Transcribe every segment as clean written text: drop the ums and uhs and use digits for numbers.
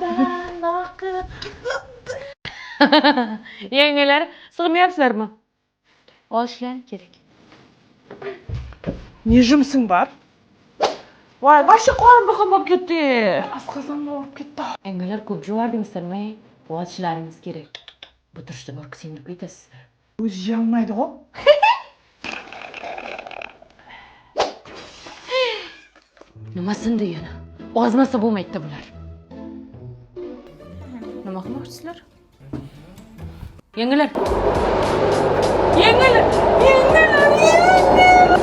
Daryodan oqib. Yangilar, sig'mayapsizlarmi? Olishlaring kerak. Ne жұмысың бар? Voy, вообще qorin biqin bo'lib ketdi. Asqozonim og'rib ketdi. Yangilar ko'p juvardingizlarmi? Olishlaringiz kerak. Bu turishda borku semirib ketasizlar. O'zi yeyolmaydi ғой. Nimasini yana? Ozmasa bo'lmaydi bular. Nima qilmoqchisizlar? Yangilar. Yangilar, yangilar, yangilar.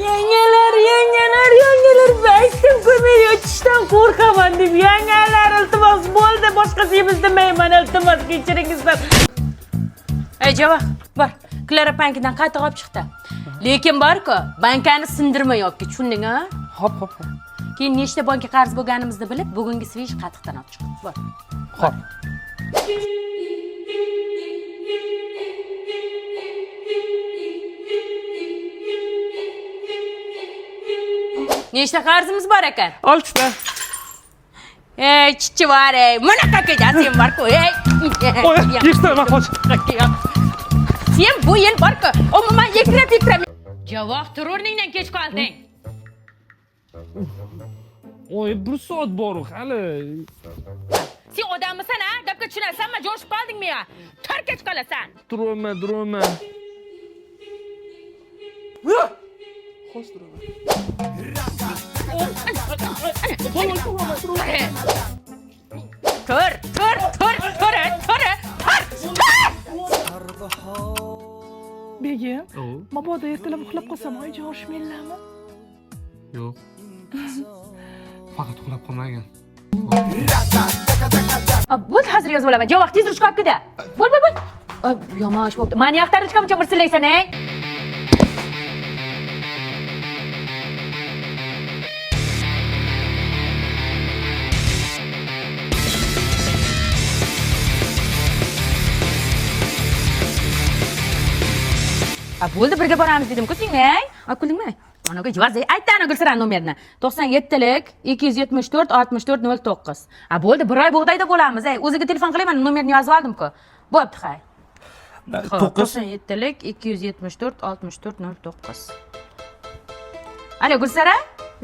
Yangilar, yangilar, yangilar. Aytdim ko'mir yotishdan qo'rqaman deb. Yangilar, iltimos bo'ldi, boshqasi demayman, iltimos kechiringizlar. Ey Javoh, bor. Klara bankidan qatiq olib chiqdi. Lekin bor-ku, bankani sindirmay olib ket, tushunding a? Hop, hop, hop. Keyin nechta bankka qarz bo'lganimizni bilib, bugungi svish qatiqdan olib chiq. Bor. Hop. Nechta qarzimiz bor ekan? 6 ta. Ey, chichi var ey. Bunaqa kecha sen bor-ku, ey. Oy, yig'ishtirma, qoch. Sen bu yil bor-ku, umuman yekrab-yekrab. Javob, tur o'rningdan, kech qolding. Oy, 1 soat bor hali. Sen odammisan, a? Gapga tushunasanmi? Jo'shib qoldingmi ya? Tur, kech qolasan. Turaman, turaman. Xo'sh, turaman. Tur, tur, tur, tur, tur, tur, tur. Begim, mabodo ertalab uxlab qolsam, oyijon urishmaylarmi? Yo'q. Faqat uxlab qolmagin. Bo'ldi, hozir yozib olaman. Javob, tez ruchka olib keldi. Bo'l, bo'l, bo'l. Yomon ish bo'libdi. Mani yoqda ruchkamcha mirsillaysan, ey. Bo'ldi, birga boramiz dedim-ku senga, ey. Olib keldingmi? Anaga yoz, aytdi ana Gulsara nomerini. 97lik 274 64 09. Bo'ldi, bir oy bug'doyda bo'lamiz, ey. O'ziga telefon qilayman, nomerini yozib oldim-ku. Bo'pti, hay. 9 97lik 274 64 09. Alo, Gulsara,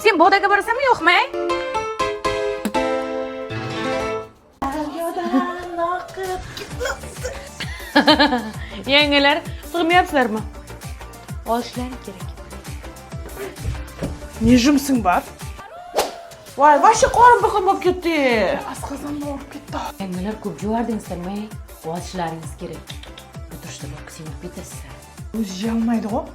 sen bug'doyga borasanmi, yo'qmi? Daryodan oqib. Yangilar, sig'mayapsizlarmi? Olishlaring kerak. Ne жұмысың бар? Voy, вообще qorin biqin bo'lib ketdi. Asqozonim og'rib ketdi. Yangilar ko'p juvardingizlarmi? Olishlaringiz kerak. Bu turishda borku semirib ketasizlar. O'zi yeyolmaydi ғой.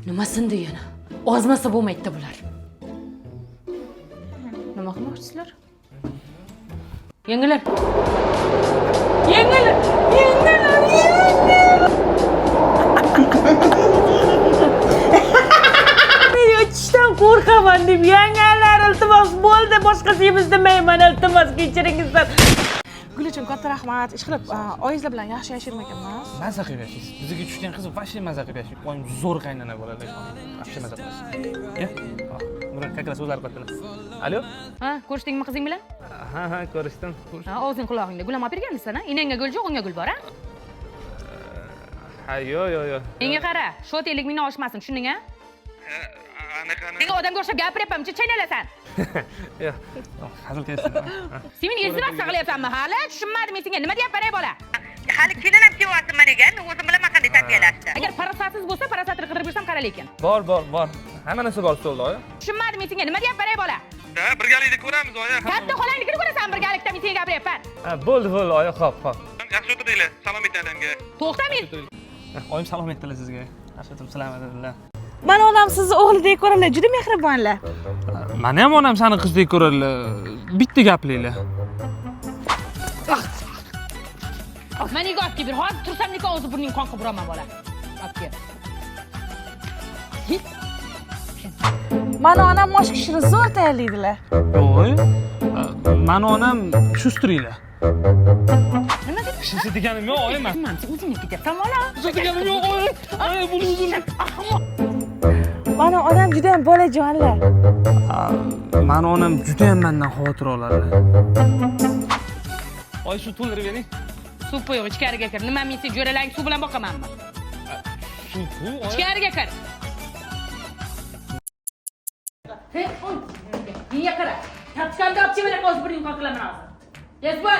Nimasini yana? Ozmasa bo'lmaydi bular. Nima qilmoqchisizlar? Yangilar. Yangilar, yangilar, yangilar. Yotishdan qo'rqaman deb. Yangilar, iltimos bo'ldi, boshqasi demayman, iltimos kechiringizlar. Gulachon, katta rahmat. Ishqilib, oyingizlar bilan yaxshi yashaymikanmiz? Maza qilib yashaysiz. Bizga tushgan qiz вообще maza qilib yashaydi. Oyim zo'r qaynona bo'ladi. Вообще maza qilasiz. Ya? Murod, как раз o'zlari qaytdilar. Alo? Ha, ko'rishdingmi qizing bilan? Ha, ha, ko'rishdim. Ha, og'zing qulog'ingda gul ham olib berganmisan, ha? Enangga gul yo'q, unga gul bor, ha? Ha, yo'q, yo'q, yo'q. Menga qara, shot 50 mingdan oshmasin, tushunding, ha? Anaqa. Senga odamga o'xshab gapiryapman, chaynalasan. Yo'q. Hazilkashsan. Sen meni iltimos qilyapsanmi hali? Tushunmadim men senga. Nima deyapman, ey bola? Hali kelin ham kelyapti maniga, men o'zim bilaman qanday tarbiyalashni. Agar parasatsiz bo'lsa, parasatini qidirib yursam qara lekin. Bor, bor, bor. Hamma narsa bor stolda, oyi. Tushunmadim men senga. Nima deyapman, ey bola? Ha, birgalikda ko'ramiz, oyi. Katta xolangnikini ko'rasan birgalikda, men senga gapiryapman. Ha, bo'ldi, bo'ldi, oyi, hop, hop. Yaxshi o'tiringlar. Salom ayting adamga. To'xta men. Oyim salom aytdilar sizga. Yaxshi o'tirib, salom dedilar. Mani onam sizni o'g'lidek ko'radilar, juda mehribonlar. Mani ham onam sani qizdek ko'radilar. Bitta gapliklar. Maniga olib kel, bir hozir tursam lekin o'zi burningni qon qilib uraman bola. Olib kel. Mani onam mosh kishini zo'r tayyorlaydilar. Yo'q, mani onam shustiriylar. Nima dedi? Shisha deganim yo'q, oyim. Man sen o'zing ketyapsan, bola. Shisha deganim yo'q, oyi. Ay, buni uzr. Mani onam juda ham bolajonlar. Mani onam juda ham mendan xavotir oladi. Oy, suv to'ldirib bering. Suv yo'q, ichkariga kir. Nima men sen jo'ralang suv bilan boqamanmi? Suv-ku, oyi. Ichkariga kir. Hey, oy. Menga qara. Tapchkamni olib kelib hozir bir yumqoq qilaman hozir. Yes, boy.